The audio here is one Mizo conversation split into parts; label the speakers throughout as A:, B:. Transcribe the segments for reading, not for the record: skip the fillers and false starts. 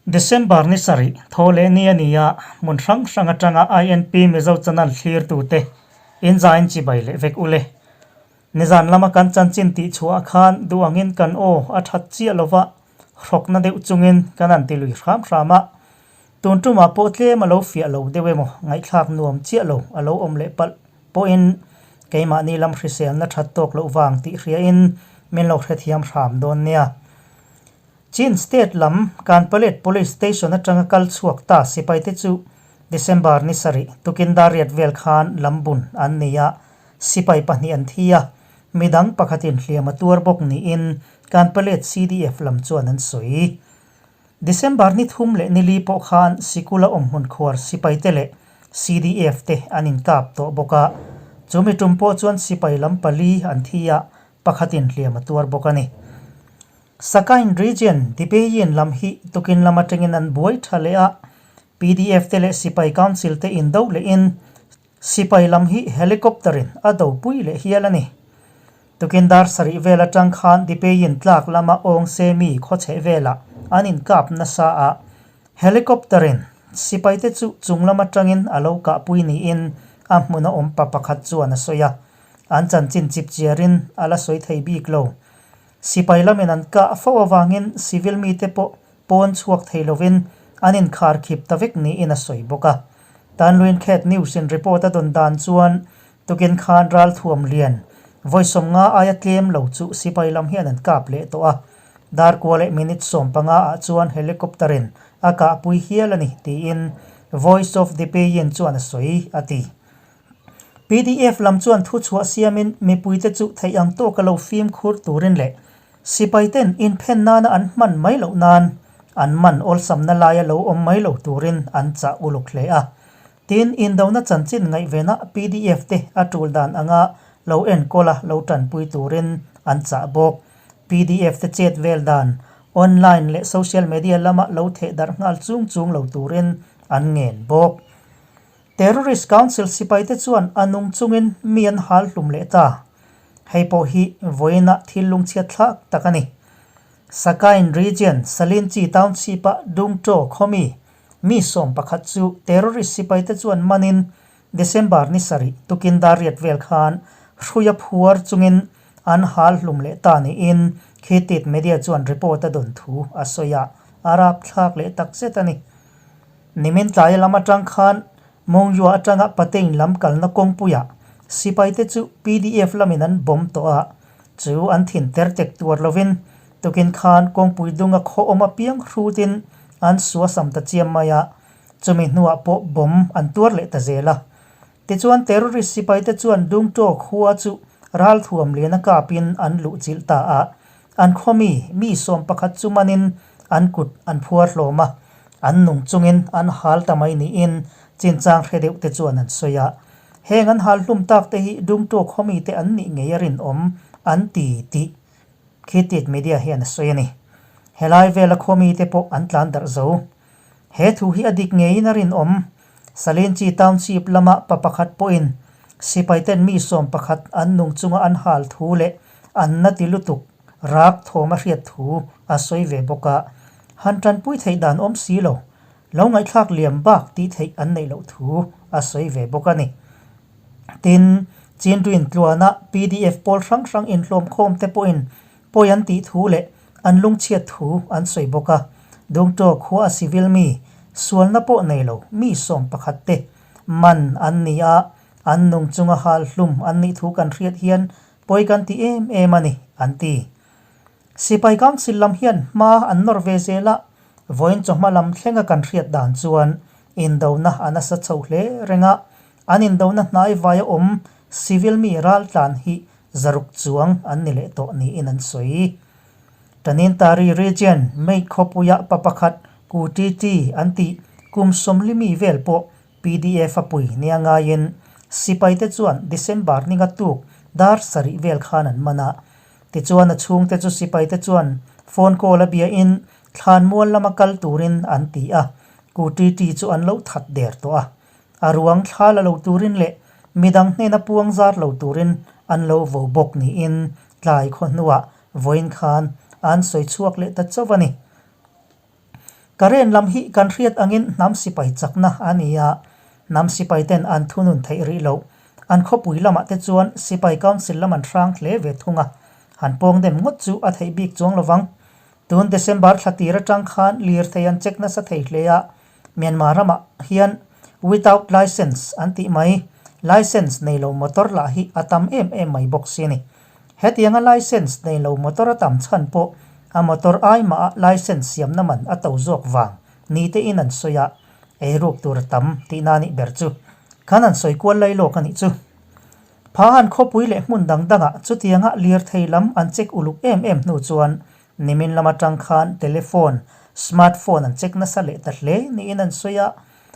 A: December ni sarih tho leh ni a ni a, hmun hrang hrang atanga INP Mizo channel thlirtute inzain chibai leh vek ule. Nizan lama kan chanchin tih chhuah khan duh angin kan aw a that chiah lova, hrawkna deuh chungin kan han ti lui hram hram a. Tun tumah pawh tlem a lo fiah lo deuh emaw ngaihthlak nuam chiah lo a lo awm leh palh pawhin keimahni lam hriselna that tawk loh vang tih hriain min lo hrethiam hram dawn nia. Chin State lam Kanpalet Police Station atanga kal chhuak ta sipaite chu December ni sarih tukin dariat vel khan lambun an ni a, sipai pahnih an thi a, midang pakhatin hliam a tuar bawk niin Kanpalet CDF lam chuan an sawi. December ni thum leh ni li pawh khan sikula awmhmun khuar sipaite leh CDF te an inkap tawh bawk a, chumi tum pawh chuan sipai lam pali an thi a, pakhatin hliam a tuar bawk a ni. Sakain Region, Dipeyin lam hi tukin lam atangin an buai tha leh a, PDF te leh Sipai Council te indo lehin Sipai lam hi helicopter in a do pui leh hial a ni. Tukin dar sarih vel atang khan Dipeyin tlak lama awng se mi khawchheh velah an inkap nasa a, helicopter in Sipai te chu chung lam atangin a lo kah pui niin a hmuna awm pa pakhat chuan a sawi a, an chanchin chip chiarin a la sawi thei bik lo. Sipai lamin an kah fo avangin civil mite pawh pawn chhuak thei lovin an inkhar khip ta vek niin a sawi bawk a. Tanluin Khet News in report a dawn dan chuan tukin khan ralthuam lian vawi sawmnga aia tlem lo chu sipai lam hian an kap leh tawh a. Darkua leh minute 15 ah chuan helicopter in a kahpui hial a ni tiin Voice of the Payin chuan a sawi a ti. Pdf lam chuan thuchhuah siamin mipuite chu theih ang tawka lo fimkhur turin leh sipaiten inphen nana an hman mai loh nan an man awlsamna laia lo awm mai lo turin an chah uluk hle a. Tin, indona chanchin ngaihvena pdf te a tul dan anga lo enkawla lo tanpui turin an chah bawk. Pdf te chet vel dan online leh social media lama lo theh darh nghal chung chung lo turin an ngen bawk. Terrorist Council sipaite chuan a nung chungin mi an hal hlum leh ta. Hei pawh hi vawiinah thil lungchhiat thlak tak a ni. Sakain Region, Salinchi Township-a Dungchaw khawmi mi 11 chu terrorist sipaite chuan manin December ni sarih tukin dariat vel khan hruia phuar chungin an hal hlum leh ta niin Khitit Media chuan report a dawn thu a sawi a, a rapthlak leh takzet a ni. Nimin tlai lam atang khan Mongyua atanga Patein lam kalna kawngpuiah sipaite chu pdf lamin an bawm tawh a, chu an thin ter tek tuar lovin tukin khan kawngpui dunga khaw awm apiang hrutin an suasam ta chiam mai a, chumi hnuah pawh bawm an tuar leh ta zel a. Tichuan terrorist sipaite chuan Dungtaw khua chu ralthuam liana kapin an luhchilh ta a, An khawmi mi 11 chu manin an kut an phuar hlawm a, an nung chungin an hal ta mai niin chinchang hre deuh te chuan an sawi a. Heng an hal hlum tak te hi Dungtaw khawmi te an nih ngei a rinawm an ti tih Khitit Media hian a sawi a ni. Helai vela khawmi te pawh an tlan darh zo. He thu hi a dik ngeiin a rinawm. Salinchi Township lama pa pakhat pawhin sipaiten mi 11 an nung chunga an hal thu leh an na ti lutuk rak thawm a hriat thu a sawi ve bawk a. Han tanpui theih dan awm si lo, lo ngaihthlak liam bak tih theih an neih loh thu a sawi ve bawk a ni. Tin, Chintuin tluana pdf pawl hrang hrang inhlawmkhawm te pawhin pawi an tih thu leh an lungchhiat thu an sawi bawk a. Dungtaw khua a civil mi, sualna pawh nei lo mi 11 te man an ni a, an nung chunga hal hlum an nih thu kan hriat hian pawi kan ti em em a ni, an ti. Sipai Council lam hian hma an nawr ve zel a, vawiin chawhma lam thlenga kan hriat dan chuan indona a nasa chho hle reng a, an indona hnai vaia awm civil mi raltlan hi zaruk chuang an ni leh tawh niin an sawi. Tanintari Region Mate khawpuia pa pakhat Ku Ti Ti an tih kum 40 mi vel pawh pdf a pui nia ngaiin sipaite chuan December ninga tuk dar sarih vel khan an man a. Tichuan a chhungte chu sipaite chuan phone call a biain thlan mual lama kal turin an ti a, Ku Ti Ti chu an lo that der tawh a. A ruang thla la lo turin leh midang hnena puang zar lo turin an lo vo bawk niin tlai khaw hnuah vawiin khan an sawi chhuak leh ta chauh a ni. Karen lam hi kan hriat angin hnam sipai chakna a ni a, hnam sipai ten an thunun theih rih loh. An khawpui lamah te chuan sipai council lam an hrang hle ve thung a, han pawng dem ngawt chu a theih bik chuang lovang. Tun December thla tir atang khan lirthei an check nasa thei hle a, Myanmar ramah hian without licence an tih mai, licence nei lo motor lah hi a tam em em mai bawk si a ni. Hetianga licence nei lo motor a tam chhan pawh a motor ai mah a licence siamna man a to zawk vang ni tein an sawi a, eiruk tur a tam tihna a nih ber chu. Khan an sawi kual lai lawk a nih chu. Phahan khawpui leh hmun dang dangah chutianga lirthei lam an check uluk em em hnu chuan Nimin lam atang khan telephone, smart phone an check nasa leh ta hle niin an sawi a,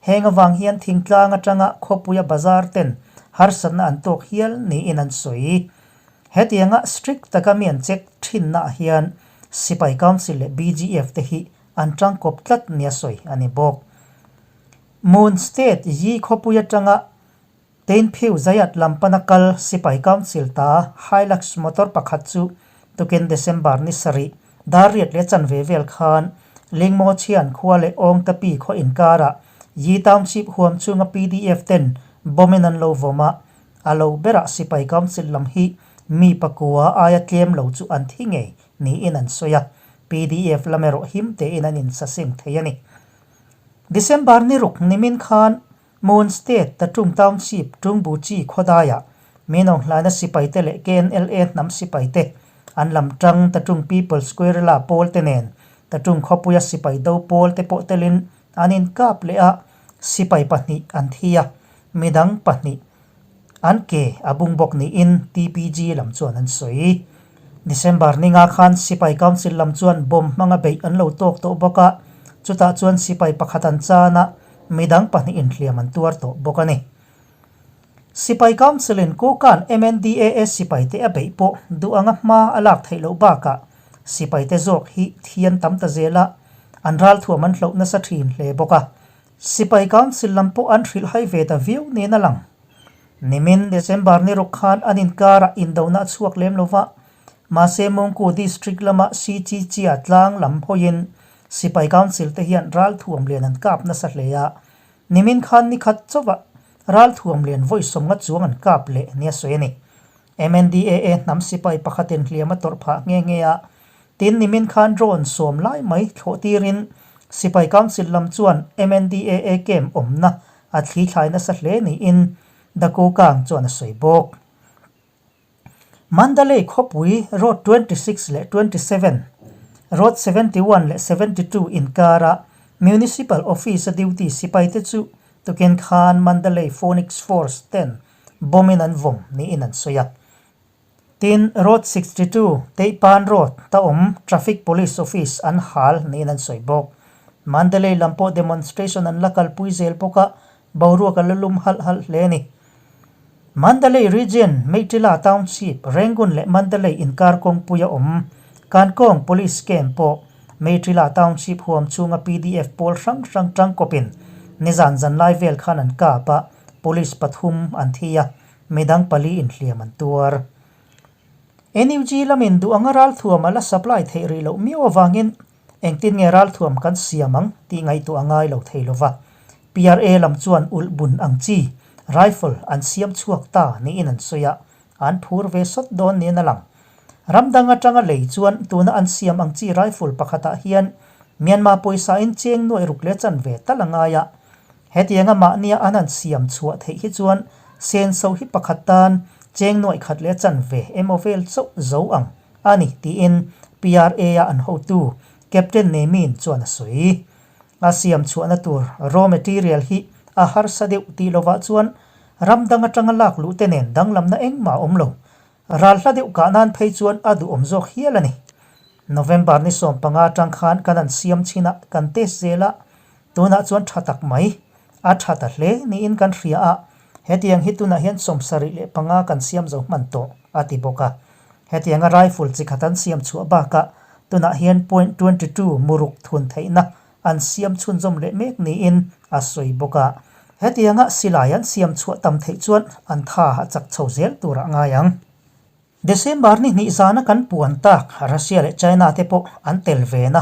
A: heng avang hian thingtlang atanga khawpuia bazar ten harsatna an tawk hial niin an sawi. Hetianga strict taka mi an check thinnaah hian Sipai Council leh BGF te hi an tangkawp tlat nia sawi a ni bawk. Moon State Yi khawpui atanga Teinphiu Zayat lam pana kal Sipai Council ta Hilux motor pakhat chu tukin December ni sarih dar riat leh chanve vel khan Lingmaw Chhian khua leh Awngtapi khaw inkarah Yi Township huam chunga PDF ten bomb in an lo vawm a, a lo berah Sipai Council lam hi mi pakua aia tlem lo chu an thi ngei niin an sawi a, PDF lam erawh him tein an insaseng thei a ni. December ni ruk nimin khan Mon State Tatung Township Tungbuchi khawdaiah Minong hlaina sipaite leh KNLA hnam sipaite an lam tang Tatung People's Guerrilla pawl te nen Tatung khawpuia sipai do pawl te pawh telin an inkap leh a, sipai pahnih an thi a, midang pahnih an ke a bung bawk niin TPG lam chuan an sawi. December ninga khan Sipai Council lam chuan bomb hmanga beih an lo tawk tawh bawk a, chutah chuan sipai pakhat an chan a, midang pahnih inhliam an tuar tawh bawk a ni. Sipai Council-in Kokan MNDAA sipaite a beih pawh duh anga hma a lak theih loh bakah sipaite zawk hi thi an tam ta zel a, an ralthuam an hloh nasa thin hle bawk a. Sipai Council lam pawh an hrilh hai ve ta viau niin a lang. Nimin December ni ruk khan an inkarah indona a chhuak lem lo va, mahse Mungku District lama Sichichia tlang lam hawiin Sipai Council te hian ralthuam lian an kap nasa hle a, nimin khan nikhat chauhah ralthuam lian vawi sawmnga chuang an kap leh nia sawi a ni. MNDAA hnam sipai pakhatin hliam a tawrh phah nghe nghe a, tin nimin khan drone sawm lai mai thlawh tirin Sipai Council lam chuan MNDAA camp awmna a thli thlai nasa hle niin Dakokang chuan a sawi bawk. Mandalay khawpui Road 26 leh 27, Road 71 leh 72 inkara Municipal Office-a duty sipaite chu tukin khan Mandalay Phoenix Force ten bomb in an vawm niin an sawi a. Tin, Road 62, Teipan Road ta awm Traffic Police Office an hal niin an sawi bawk. Mandalay lam pawh demonstration an la kalpui zel bawk a, boruak a la lum halh halh hle a ni. Mandalay Region, Meiṭila Township, Rangoon leh Mandalay inkar kawngpui a awm. Kankawng Police Camp pawh Meiṭila Township huam chhunga PDF pawl hrang hrang tangkawpin nizan zanlai vel khan an kap a, Police pathum an thi a, midang pali inhliam an tuar. NUG lamin duh anga ralthuam a la supply theih rih loh miau avangin Engtin nge ralthuam kan siam ang tih ngaihtuah a ngai lo thei lova, PRA lam chuan ulh bun ang chi rifle an siam chhuak ta niin an sawi a, an phur ve sawt dawn niin a lang. Ram dang atanga lei chuan tuna an siam ang chi rifle pakhatah hian Myanmar pawisa in cheng nuaih ruk leh chanve tal a ngai a, hetianga mahnia an han siam chhuah theih hi chuan senso hi pakhat tan cheng nuaih khat leh chanve emaw vel chauh zo ang. A ni, tiin PRA-a an hotu Captain Nemin chuan a sawi. A siam chhuahna tur raw material hi a harsa deuh tih lovah chuan ram dang atanga lak luh te nen danglamna engmah a awm lo. Ral hla deuh kah nan phei chuan a duhawm zawk hial a ni. November ni 15 atang khan kan an siam chhin a, kan test zel a, tunah chuan tha tak mai. A tha ta hle niin kan hria a, hetiang hi tunah hian 75 kan siam zo hman tawh, a ti bawk a. Hetianga rifle chi khat an siam chhuah bakah tunah hian point 22 muruk thun theihna an siam chhunzawm leh mek niin a sawi bawk a. Hetianga silai an siam chhuah tam theih chuan an tha a chak chho zel turah ngai ang. December ni hnih zana kan puan tak Russia leh China te pawh an tel ve na.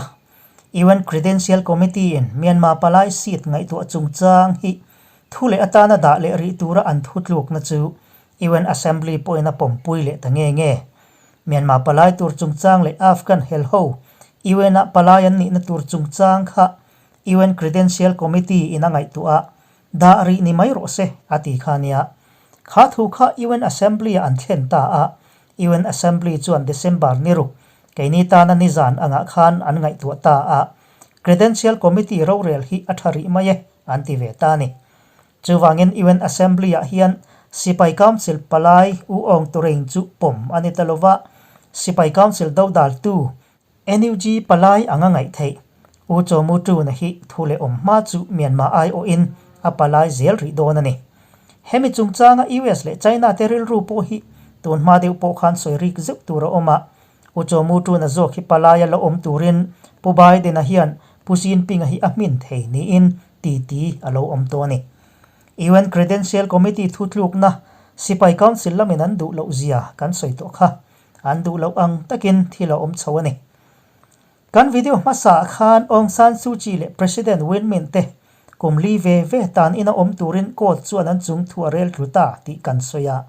A: UN Credential Committee in Myanmar palai seat ngaihtuah chungchang hi thu leh atana dah leh rih tura an thutlukna chu UN Assembly pawhin a pawmpui leh ta nge nge. Myanmar palai tur chungchang leh Afghan helho UN-a palai an nihna tur chungchang kha UN Credential Committee in a ngaihtuah a, dah rih ni mai rawh se, a ti kha nia. Kha thu kha UN Assembly-ah an thlen ta a, UN Assembly chuan December ni ruk keini tana nizan angah khan an ngaihtuah ta a, Credential Committee rorel hi a tha rih mai e, an ti ve ta a ni. Chuvangin UN Assembly-ah hian Sipai Council palai U Aung Turein chu pawm a ni ta lova, Sipai Council dodaltu NUG palai anga ngaih theih. U Chaw Mu Tuna hi thu leh awm hma chu Myanmar aiawhin a palai zel rih dawn a ni. Hemi chungchanga US leh China te rilru pawh hi tun hma deuh pawh khan sawi rik zeuh tur a awm a. U Chaw Mu Tuna zawk hi palaia la awm turin Pu Biden-a hian Pu Xi Jinping-a hi a hmin thei niin titi a lo awm tawh a ni. UN Credential Committee thutlukna Sipai Council lamin an duh loh zia kan sawi tawh kha. An duh loh ang takin thil a awm chho a ni. Kan video hmasa ah khan Aung San Suu Kyi leh President Win Myint te kum li ve ve tan ina awm turin court chuan an chung thu a rel tlu ta tih kan sawi a.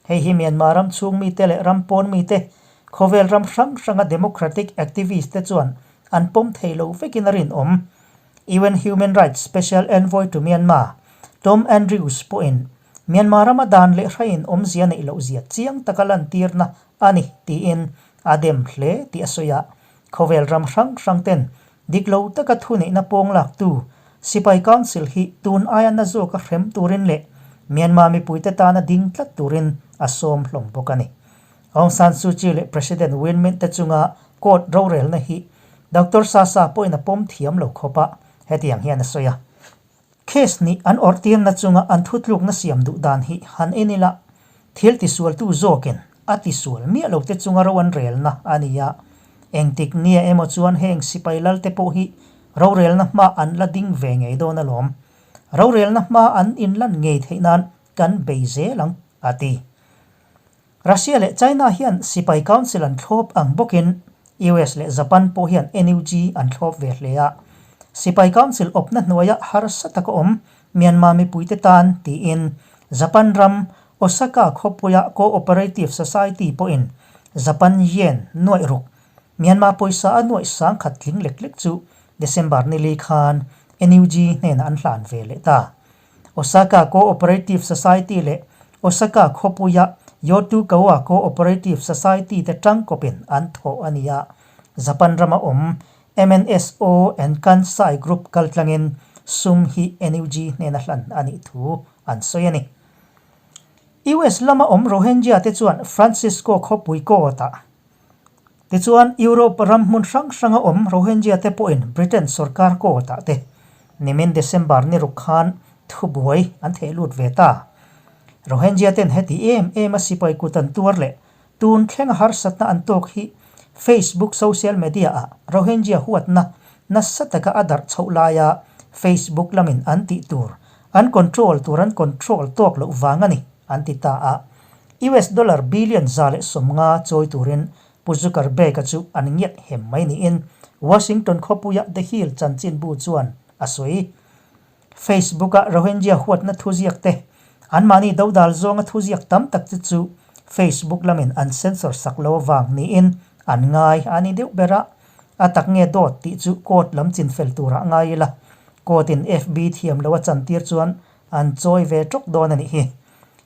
A: Hei hi Myanmar ram chhung mite leh ram pawn mite, khawvel ram hrang hranga democratic activist te chuan an pawm thei lo vekin a rinawm. UN Human Rights Special Envoy to Myanmar, Tom Andrews pawhin Myanmar rama dan leh hraiin awmzia neih loh zia chiang taka lantirna a ni tiin a dem hle tih a sawi a. Khawvel ram hrang hrang ten dik lo taka thuneihna pawng laktu Sipai Council hi tun aia na zawka hrem turin leh Myanmar mipuite tana ding tlat turin a sawm hlawm bawk a ni. Aung San Suu Kyi leh President Win Myint te chunga court rorelna hi Doctor Sasa pawhin a pawm thiam lo khawp a, hetiang hian a sawi a. Case nih an awrhtirna chunga an thutlukna siam duh dan hi han en ila, thil tisualtu zawkin a tisual miah lo te chunga ro an relna a ni a. Engtik nia emaw chuan heng sipai lalte pawh hi rorelna hma an la ding ve ngei dawn alawm. Rorelna hma an inlan ngei theih nan kan bei zel ang, a ti. Russia leh China hian sipai council an thlawp ang bawkin US leh Japan pawh hian NUG an thlawp ve hle a. Sipai council awpna hnuaia harsa taka awm Myanmar mipuite tan tiin Japan ram Osaka khawpuia Co-operative Society pawhin Japan yen nuaih ruk Myanmar pawisa a nuaih sangkhat tling lek lek chu December nili khan NUG hnenah an hlan ve leh ta. Osaka Co-operative Society leh Osaka khawpuia Yotukawa Co-operative Society te tangkawpin an thawh a ni a. Japan rama awm MNSO and Kansai Group kaltlangin sum hi NUG hnena hlan a nih thu an sawi a ni. US lama awm Rohingya te chuan Francisco khawpui court-ah Tichuan, Europe ram hmun hrang hranga awm Rohingya te pawhin Britain sorkar court-ah te nimin December ni ruk khan thubuai an theh lut ve ta. Rohingya ten heti em em a sipai kut an tuar leh tun thlenga harsatna an tawk hi Facebook social media-ah Rohingya huatna nasa taka a darh chhoh laia Facebook lamin an tih tur an control tur an control tawk loh vang a ni an ti ta a. US dollar billion 150 chawi turin Pu Zuckerberg-a chu an ngiat hem mai niin Washington khawpuia The Hill chanchinbu chuan a sawi. Facebook-a Rohingya huatna thuziak te, anmahni dodal zawnga thuziak tam tak te chu Facebook lamin an censor sak lo avang niin an ngai a ni deuh ber a. A tak nge dawt tih chu court lam chinfel turah ngai ila, court-in FB thiam lo a chantir chuan an chawi ve tawk dawn a nih hi.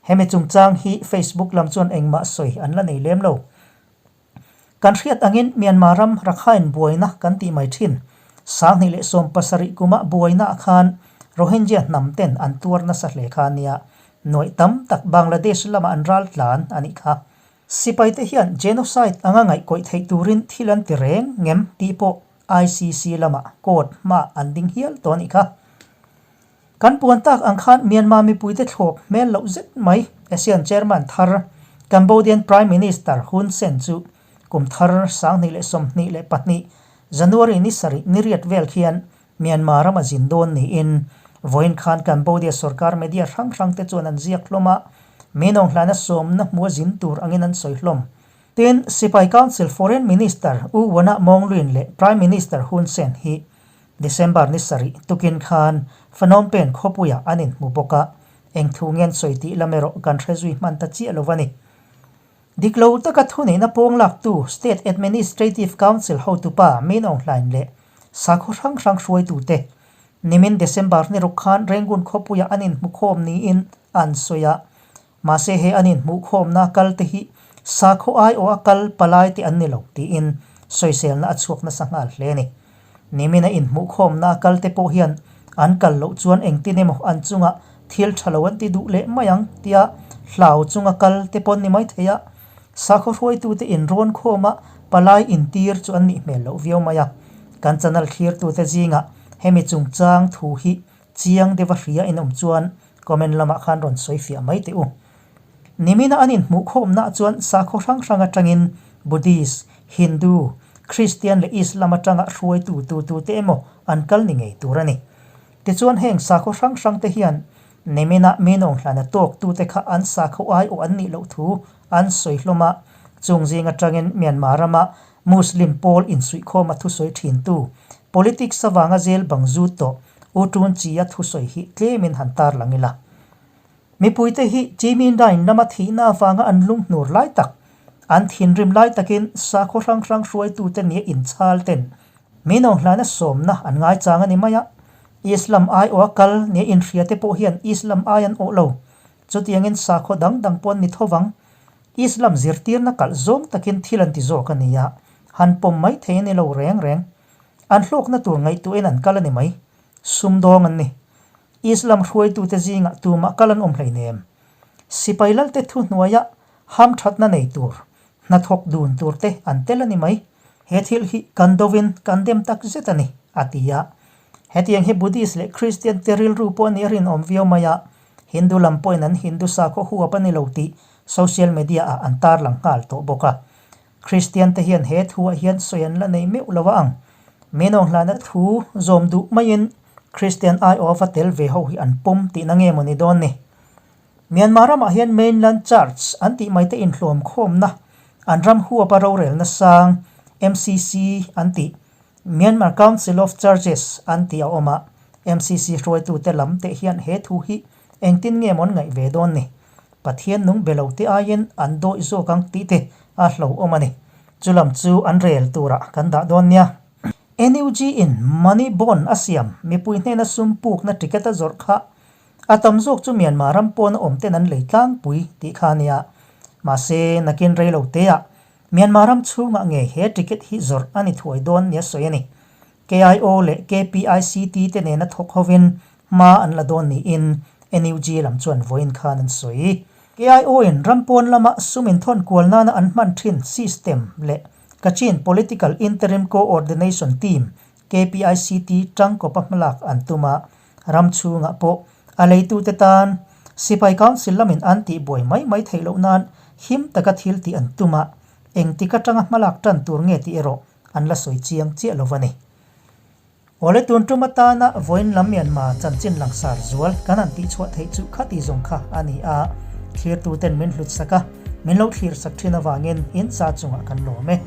A: Hemi chungchang hi Facebook lam chuan engmah sawi an la nei lem lo. Kan hriat angin Myanmar ram Rakhine buaina kan tih mai thin. 2017 kuma buaina ah khan Rohingya hnam ten an tuar nasa hle kha nia. Nuaih tam tak Bangladesh lama an ral tlan a nih kha. Sipai te hian genocide anga ngaihkawih theih turin thil an ti reng ngem tih pawh ICC lamah court hmaah an ding hial tawh a nih kha. Kan puan tak ang khan Myanmar mipuite thlawp hmel loh zet mai ASEAN Chairman thar Cambodian Prime Minister Hun Sen chu kum thar 2022 January ni sarih ni riat vel khian Myanmar ram a zin dawn niin vawiin khan Cambodia sorkar media hrang hrang te chuan an ziak hlawm a, Minawng hlana sawmna hmu a zin tur angin an sawi hlawm. Tin, Sipai Council Foreign Minister U Wona Maung Lwin leh Prime Minister Hun Sen hi December ni sarih tukin khan Phnom Penh khawpuiah an inhmu bawk a, eng thu ngen sawi tih lam erawh kan hre zui hman ta chiah lo a ni. Dik lo taka thuneihna pawng laktu State Administrative Council hotupa Min Aung Hlaing leh sakhaw hrang hrang hruaitute nimin December ni ruk khan Rangoon khawpuiah an inhmukhawm niin an sawi a, Mahse he an inhmuhkhawmna kal te hi sakhaw aiawh a kal palai te an ni lo tiin sawiselna a chhuak nasa nghal hle a ni. Nimin a inhmuhkhawmna a kal te pawh hian an kal loh chuan engtin emaw an chungah thil tha lo an ti duh leh mai ang tia hlau chunga kal te pawh an ni maithei a, sakhaw hruaitute inrawn khawma palai intir chu an nih hmel loh viau mai a. Kan channel thlirtute zingah hemi chungchang thu hi Chiang deuha hria in awm chuan comment lamah khan rawn sawi fiah mai teh u. Nimina an inhmuhkhawmnaah chuan sakhaw hrang hrang atangin Buddhist, Hindu, Christian leh Islam atanga hruaitu tutute emaw an kal ni ngei tur a ni. Tichuan heng sakhaw hrang hrangte hian nimina minawng hlana tawktute kha an sakhaw aiawh an nih loh thu an sawi hlawm a, chung zing atangin Myanmar rama Muslim pawl insuihkhawma thusawi thintu politics avanga zel bang zut tawh U Tun Chi-a thusawi hi tlemin han tarlang ila. Mipuite hi Chimin Dain lama thihna avanga an lunghnur lai tak, an thinrim lai takin sakhaw hrang hrang hruaitute nia inchhal ten min awnghlana sawmna an ngaichang a ni mai a. Islam aiawha kal nia inhriate pawh hian Islam ai an awh lo. Chutiangin sakhaw dang dang pawh an ni tho vang. Islam zirtirna kalh zawng takin thil an ti zawk a ni a, han pawm mai thei a ni lo reng reng. An hlawkna tur ngaihtuahin an kal a ni mai. Sumdawng an ni. Islam hruaitute zingah tumah kal an awm hleinem. Sipai lalte thuhnuaia hamthatna nei tur, hnathawk dun turte an tel a ni mai. He thil hi kan dovin kan dem tak zet a ni, a ti a. Hetiang hi Buddhist leh Christian te rilru pawh a nih a rinawm viau mai a, Hindu lam pawhin an Hindu sakhaw huap a ni lo tih social media ah an tarlang nghal tawh bawk a. Kristian te hian he thuah hian sawi an la nei meuh lo a ang. Minawng hlana thu zawm duh maiin Kristian aiawh va tel ve ho hi an pawm tihna nge maw ni dawn ni? Myanmar ramah hian Mainland Church an tih mai te inhlawm khawmna an ram huapa rorelna sang MCC an tih Myanmar Council of Churches an tih a awm a, MCC hruaitute lam teh hian he thu hi engtin nge maw an ngaih ve dawn ni? Pathian nung be lo te aiin an dawih zawk ang tih te a hlauhawm a ni. Chu lam chu an rel turah kan dah dawn nia. NUG in money bond a siam mipui hnena sum pukna ticket a zawrh kha a tam zawk chu Myanmar ram pawna awm ten an lei tlangpui tih kha a nia. Mahse, nakin rei lo teah Myanmar ram chhungah nge he ticket hi zawrh a ni thuai dawn nia sawi a ni. KIO leh KPICT te nena thawk hovin hma an la dawn niin NUG lam chuan vawiin khan an sawi. KIO in ram pawn lama sum inthawn kual nana an hman thin system leh Kachin Political Interim Co-ordination Team, KPICT, tangkawpa hmalak an tum a, ram chhungah pawh a leitute tan Sipai Council lamin an tihbuai mai mai theih loh nan him taka thil tih an tum a, engtik atanga hmalak tan tur nge tih erawh an la sawi chiang chiah lo a ni. Awle tun tum atana vawiin lam Myanmar chanchin langsar zual kan han tihchhuah theih chu khati zawng kha a ni a, thlirtuten min hlut sak a, min lo thlir sak thin avangin in cha chungah kan lawm e.